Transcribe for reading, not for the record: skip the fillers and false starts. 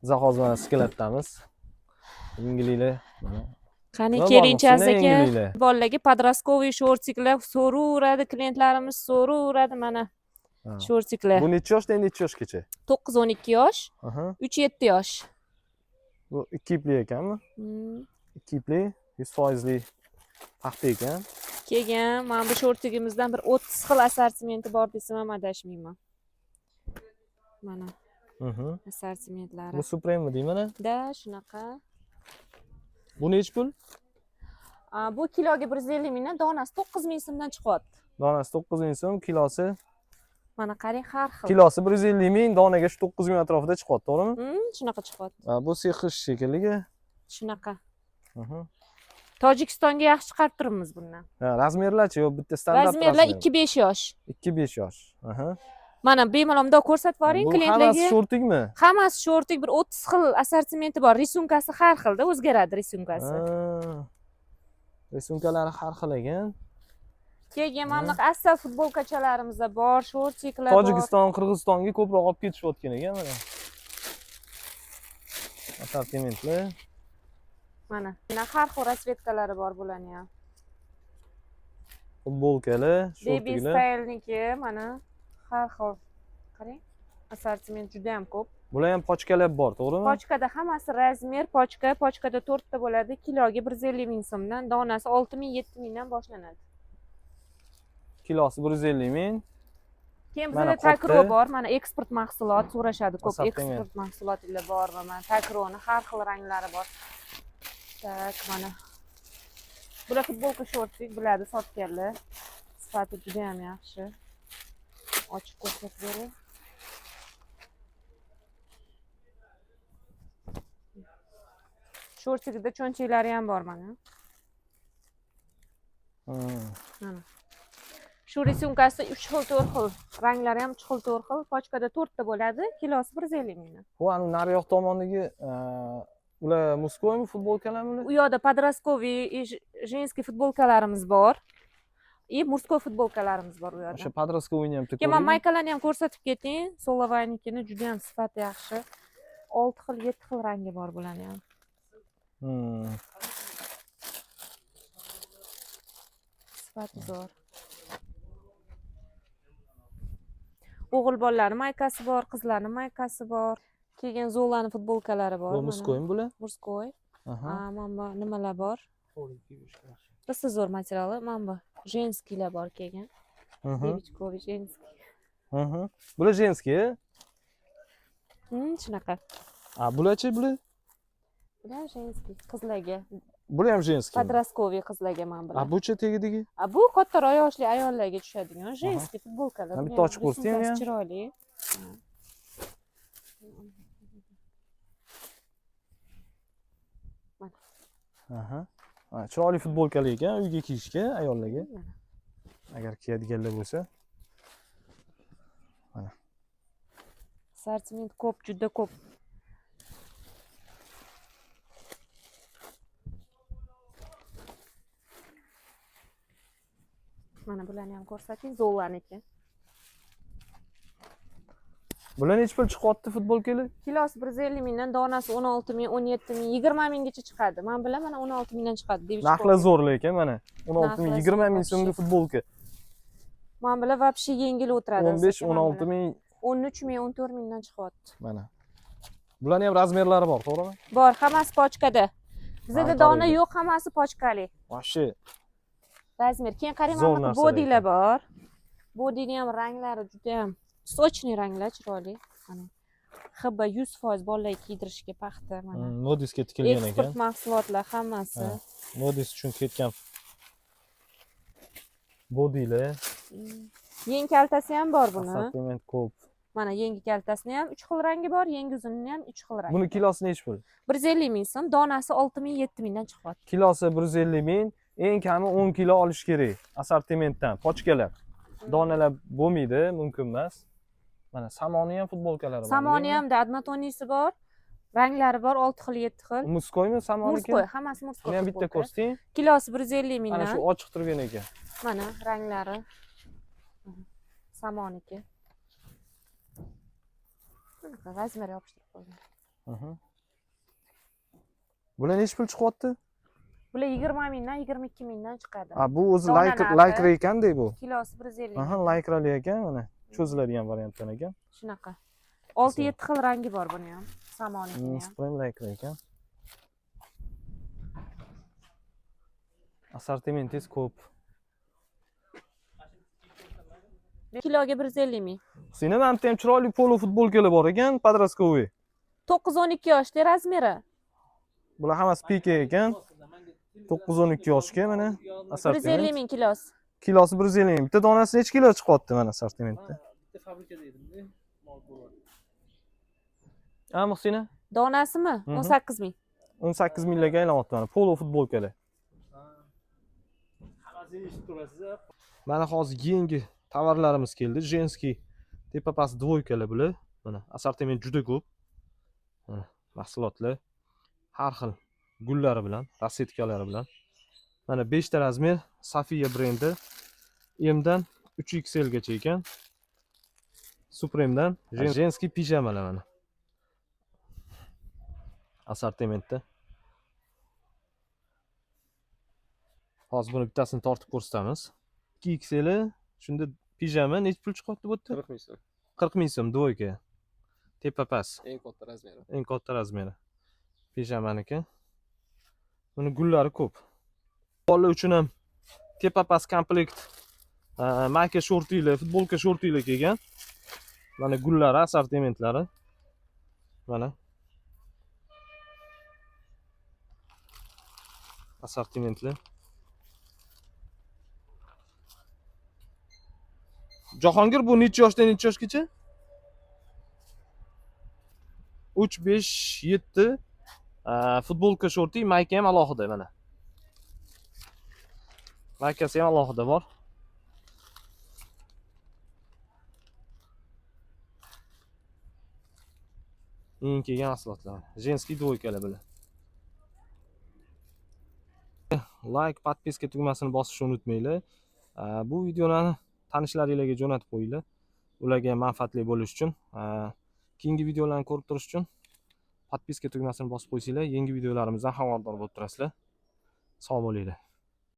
Biz hozir mana skladamiz. Yengilliklar mana. Qani Nima keling bormi? Shunday aka. yengilliklar. Bolalarga подростковый shortiklar so'raveradi, klientlarimiz so'raveradi mana Ha. shortiklar. Bu necha yoshdan necha yoshgacha? 9-12 yosh, Aha. 3-7 yosh. Bu 2 ipli ekanmi? 2 ipli, 100%li paxta ekan. Keyin mana bu shortigimizdan bir 30 xil assortimenti bor desam ham adashmayman. Mana assortimentlari. Bu Supreme deyman a? Da shunaqa. Bu nechi pul? Bu kiloga 150 mingdan, donasi 9000 so'mdan chiqyapti. Donasi 9000 so'm, kilosi Mana qarang, har xil. kilosi 150 ming, donaga shu 9000 atrofida chiqyapti, to'g'rimi? Shunaqa chiqyapti. Ha, bu sexish shekilli. Shunaqa. Tojikistonga yaxshi chiqarib turibmiz bundan. Ha, razmerlarchi? Yo'q, bitta standart Razmerlar razmer. 2-5 yosh. 2-5 yosh. Aha. Mana bemalol bundoq ko'rsatib yuboring Bu klientlarga. hammasi shortikmi? Hammasi shortik, bir 30 xil assortimenti bor. Risunkasi har xilda, o'zgaradi risunkasi. Ha. Risunkalari har xil ekan. Keyin mana bunaqa asal futbolkachalarimiz bor, shortiklar bor. Tojikiston, Qirg'izistonga ko'proq olib ketishayotgan ekan mana. Assortimentlar. Mana. Mana har xil rasvetkalari bor bularni ham. Futbolkalar, Baby shortiklar. styleniki mana har xil. Qarang, assortiment juda ham ko'p. Bular ham pochkalab bor, to'g'rimi? Pochkada hammasi razmer, pochka, pochkada 4 ta bo'ladi. Kiloga 150 ming so'mdan, donasi 6 ming, 7 mingdan boshlanadi. Kilosi 150 ming. Keyin Mana bizda takro qopda. bor, mana eksport mahsulot so'rashadi ko'p. Assortiment. Eksport mahsulotlar bor va mana takroni har xil ranglari bor. Tak, mana. Bular futbolka shortik, biladi sotganlar. Sifati juda ham yaxshi. Ochib ko'rsatib beray. Shortikda cho'nchaklari ham bor mana. Mana. Shu risunkasi 3 xil, 4 xil, ranglari ham 3 xil, 4 xil, pochkada 4 ta bo'ladi, kilosi 150 mingdan. Bu anu naryoq tomondagi, ular мужскойmi futbolkalarmi ular? U yoqda подростковый и женский futbolkalarimiz bor. И мужской futbolkalarimiz bor u yoqda. O'sha подростковыйni ham bitta Keyin mana ko'ring. maykalarni ham ko'rsatib keting. Solovaynikini juda ham sifati yaxshi. 6 xil, 7 xil rangi bor bularni ham. Sifati zo'r. O'g'il bolalarning maykasi bor, qizlarning maykasi bor. Keyin Zolani futbolkalari bor. Bu Mana. мужскойmi bular? Мужской. Aha. Mana bu nimalar bor? Rosa zo'r materiali. Mana bu женскийlar bor keyin. Девочковый женский. Bular женский? Shunaqa. A, bularchi bular? Bular женский, qizlarga. Bular ham женский. Подростковый qizlarga mana bular. A, buchi tegidagi? A, bu kattaroq yoshli ayollarga tushadigan женский futbolkalar. Ha, Buni bitta ham ochib ko'rsating risunkasi ham. chiroyli. Aha. Ha, chiroyli futbolkalar ekan uyga kiyishga ayollarga. Mana. Agar kiyadiganlar bo'lsa. Mana. Assortiment ko'p, juda ko'p. Mana bularni ham ko'rsating, Zolaniki. Bular necha pul chiqyapti futbolkalar? Kilosi 150 mingdan, donasi 16 ming, 17 ming, 20 minggacha chiqadi. Mana bular mana 16 mingdan chiqadi. Девочка. Narxlar zo'r lekin mana 16 ming, Narxlar 20 ming zo'r, so'mga вообще. futbolka. Mana bular вообще yengil o'tiradi. 15, Mana 16 bular. ming. 13 ming, 14 mingdan chiqyapti. Mana. Bularning ham razmerlari bor, to'g'rimi? Bor, hammasi pochkada. Bizda Mana dona qarang. yo'q, hammasi pochkali. Вообще Razmer. Keyin qarang, zo'r mana bunaqa narsalar bodilar ekan. bor. Bodini ham ranglari juda ham сочный ranglar, chiroyli. Mana. HB 100% bolalarga kiydirishga paxta mana. Modisga tikilgan ekan. Eksport mahsulotlar hammasi. Ha, Modis uchun ketgan bodilar. Yeng kaltasi ham bor buni. Assortiment ko'p. Mana yengi kaltasini ham 3 xil rangi bor, yengi uzunini ham 3 xil rangi. Buni kilosi nechi pul? 150 ming so'm, donasi 6 ming, 7 mingdan chiqyapti. Kilosi 150 ming, eng kami 10 kilo olish kerak assortimentdan, pochkalab. Donalar bo'lmaydi, mumkin emas. Mana Samoni ham futbolkalari bor. Samoni ham da однотонныйsi bor, ranglari bor, 6 xil, 7 xil. Мужскойmi Samoniki? Мужской, hammasi мужской. Buni ham bitta futbolka. ko'rsating. Kilosi 150 Mana mingdan. shu ochiq turgan ekan. Mana ranglari. Samoniki. Bunaqa razmer yopishtirib qo'ygan. Bular nechi pul chiqyapti? Bular 20 mingdan, 22 mingdan chiqadi. A, bu o'zi Dona laykr narxi. Laykra ekanda bu. Kilosi 150 Aha, ming. Laykrali ekan, mana cho'ziladigan variantdan ekan. Shunaqa. 6-7 xil rangi bor buni ham. Samonikini ham. Supreme laykra ekan. Assortimentingiz ko'p. Kiloga 150 ming. Seni mana bitta ham chiroyli polo futbolkalar bor ekan, подростковый. 9-12 yoshda размер i. Bular hammasi пике ekan. 9-12 yoshga mana 150 assortiment. Ming kilosi. Kilosi 150 ming. Bitta donasi necha kilo chiqyapti mana assortimentda? Bitta fabrikada edimda, mol ko'ryapti. A, Muhsina? Donasimi? Mhm. 18 ming. 18 minglarga aylanyapti mana polo futbolkalar. Hammasini eshitib turasiz a. Mana hozir yangi tovarlarimiz keldi. Женский tepa past двойка lar bular. Mana assortiment juda ko'p. Mana mahsulotlar har xil gullari bilan, расцветка lari bilan. Mana 5 ta размер Safiya brendi M dan 3XL gacha ekan. Supreme'dan женский pijamalar mana. Assortimentda. Hozir buni bittasini tortib ko'rsatamiz. 2XL shunda pijama necha pul chiqyapti bu yerda? 40 ming so'm. 40 ming so'm двойка. Tepa past. Eng katta размер i. Eng katta размер i. Pijamaniki. Buni gullari ko'p. Bolalar uchun ham tepa past komplekt mayka shortiylar, futbolka shortiylar kelgan. Mana gullari, assortimentlari. Mana. Assortimentlar. Jahongir, bu necha yoshdan necha yoshgacha? 3, 5, 7 futbolka shorti, mayka ham alohida mana. Maykasi ham alohida bor. Eng kelgan mahsulotlar. Женский двойка lar bular. Like, подписка tugmasini bosishni unutmanglar. Bu videolarni tanishlaringlarga jo'natib qo'yinglar. Ularga ham manfaatli bo'lishi uchun. Keyingi videolarni ko'rib turish uchun подписка tugmasini bosib qo'ysanglar, yangi videolarimizdan xabardor bo'lib turasizlar. Sog' bo'linglar.